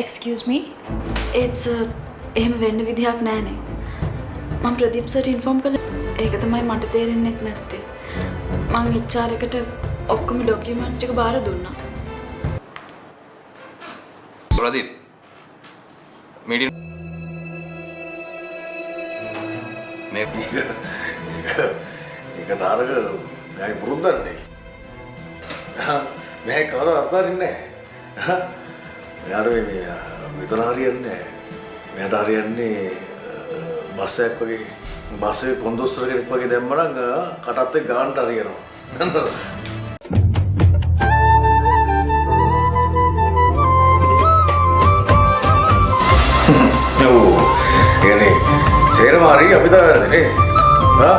Excuse me. ඒත් sir, එහෙම වෙන්න විදිහක් නෑනේ. මං ප්‍රදීප් සර්ට ඉන්ෆෝම් කළා. ඒක තමයි මට තේරෙන්නෙත් නැත්තේ. මං HR එකට ඔක්කොම ඩොකියුමන්ට්ස් ටික බාර දුන්නා. ප්‍රදීප්, මීටින් මේ ඒක තාරක මෙයාගේ පුරුද්දන්නේ. මෙයා කවදාවත් අතාරින්නේ නැහැ. මෙයාට මේ මේ මෙතන හරියන්නේ නැහැ. මෙයාට හරියන්නේ බස් එකක් වගේ, බස් එකේ කොන්දොස්තර කෙනෙක් වගේ දැම්ම නම් කටත් එක්ක ගානට හරියනවා. දන්නවද? ඔව්. ඒ කියන්නේ සේරම හරි, අපි තමයි වැරදි නේ. ආ?